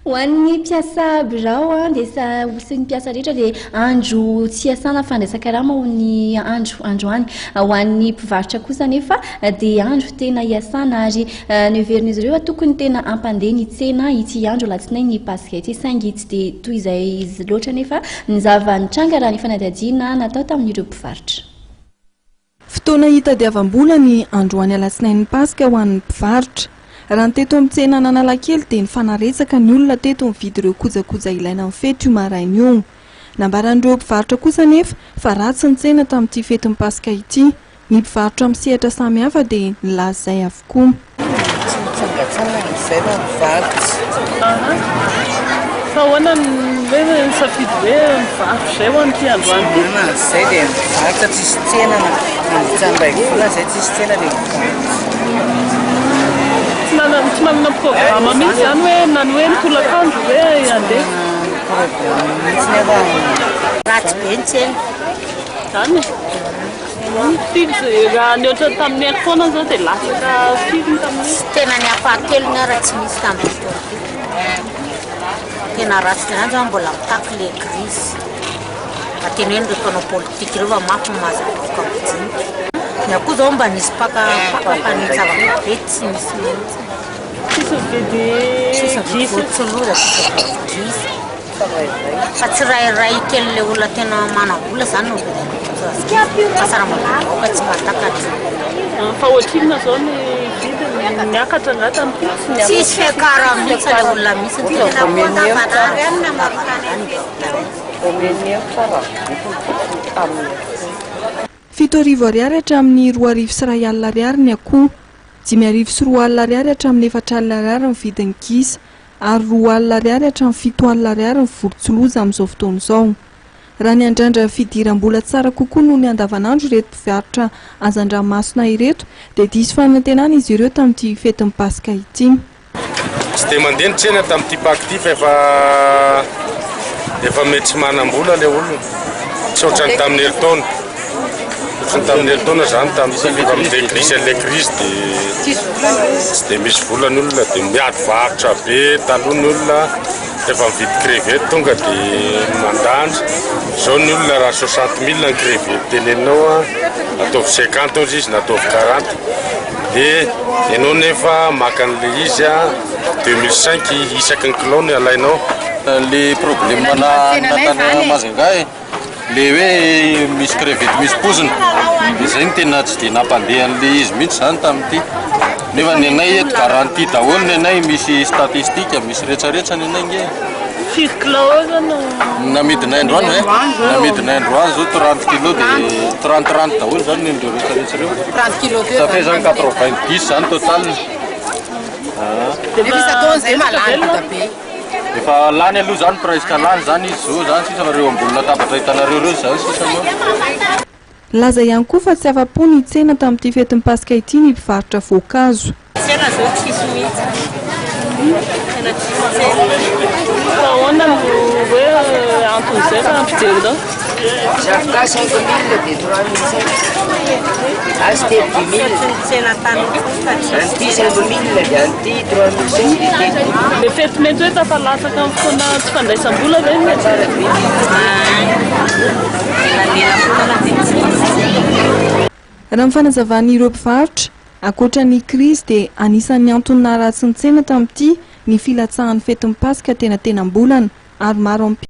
Ho an'ny mpiasa birao dia sy ny mpiasa rehetra dia andro tsy iasana fandraisan-karama ho ny andro androany. Ho an'ny mpivarotra kosa anefa dia andro tena iasana ary noheverin'izy ireo fa tokony tena hampandeha ny tsena ity andro alatsinainy Paska ity saingy tsy dia toy izay loatra anefa ny zava-nitranga raha ny fanadihadiana natao tamin'ireo mpivarotra. Fotoana hitadiavam-bola ny androany alatsinain'ny Paska ho an'ny mpivarotra. Raha ny teto amin'ny tsenan'Analakely dia nifanaretsaka ny olona teto nividy ireo kojakoja ilaina amin'ny fety io maraina io. Nambaran'ireo mpivarotra kosa anefa fa ratsy ny tsena tamin'ity fetin'ny Paska ity. Ny mpivarotra amin'ny sehatra samihafa dia nilaza izay avokoa. Tsy mitsangatsangana izay raha mivarotra. Aha. Fa ahoana ny hoe nisafidy hoe mivarotra izay ho an'ity androany ity? Ahoana izay dia mivarotra tsisy tsena na nandritra ny iray volana izay tsisy tsena dia mivarotra. Tsy manana tsy manana programme mihitsy izany hoe na ny hoe ny tolakandro hoe handeha? Tsy manana programme mihitsy nefa. Ratsy be ny tsena. Izany e? Firy izay raha ny ohatran'ny tamin'ny herintaona izao dia latsaka firy ny tamin'iny? Tsy tena ny ampahatelony ara tsy misy tamin'ity taona ity. Tena ratsy tena zany mbola mitaky le crise. Mba teneno ireo mpanao politika ireo fa mafy ny mahazo vahoaka majinika. Ny akoho zao mba nisy mpaka mpaka fa ny zava-be tsy misy mihitsy. Tsisy mividy Tsisy mividy gisa. vorontsiloza, tsisy mividy gisa. Fa tsirairay kely le olona tena manam-bola zany no mividy an'io fa sarambabem-bahoaka tsy mahatakatra. Fa ohatrinona zao ny vidiny? Niakatra angaha tamin'ity? Tsy niakatra. Tsisy fiakarany mihitsy le olona mihitsy no tena 7000 ariary hatramin'ny 2100 ariary ny akoho. 2500 ariary hatramin'ny 4000 ariary ny vidin'ny gisa. ary 20 ariary hatramin'ny 7000 ariary ny vorontsiloza amin'izao fotoana izao. Raha niandrandra fidiram-bola tsara kokoa noho ny andavanandro ireto mpivarotra hazandranomasina ireto dia diso fanantenana izy ireo tamin'ity fetin'ny Paska ity. Tsy dia mandeha ny tsena tamin'ity Paka ity fa efa efa mety tsy manam-bola ilay olona. Tsy ohatran'ny tamin'ny herintaona. Ohatran'ny tamin'ny herintaona izany tamin'ity fa amin'ilay crise an'ilay crise dia tsy dia misy vola ny olona dia miady varotra be taloha ny olona rehefa mividy crevette tonga dia mandanja. Izao ny olona raha 60 mille ny crevette teneninao a, ataovy 50 ozy izy na ataovy 40 dia ianao nefa maka an'ilay izy a 2005 isaky ny kilao ny alainao. Le problème na tany Majunga e, le hoe misy crevette misy poizina, de zay no tena tsy de nampandeha an'le izy mihitsy zany tamin'ity. Nefa ny anay eto garantie daholo ny anay, misy statistique, misy retraretra ny anay nge. Firy kilao eo zao no Namidinay androany ve? Namidinay androany zao 30 kilos de 30 30 daholo zany ny an'ireo retraretra ireo. 30 kilos teo Ça fait zany 90 zany total. Dia Nefa isan-taona zay mahalany be. Efa lany aloha zany presque lany zany izy zao zany sisa fa reo ambony latabatra hitanareo reo zany sisa no. Nilaza ihany koa fa tsy afa-po ny tsena tamin'ity fetin'ny Paska ity ny mpivarotra voankazo. Tsena zao tsisy mihitsy. Tena tsisy tsena. Fa ahoana no hoe anton'izay raha ampijerina? Zavoka 5000 dia 3500. Azy telo 10000. Ny tsena tany fa tsisy. An'ity 5000 dia an'ity 3500 dia telo Le fety mety hoe tafalatsaka amin'ny fotoana tsy fandraisam-bola ve ny Tsara be. Elalela fotoana dia tsy misy. Raha ny fanazavan'ireo mpivarotra, ankoatra ny krizy dia anisan'ny antony naharatsy ny tsena tamin'ity ny filatsahan'ny fetin'ny Paska tena tenam-bolana ary maro amin'ny.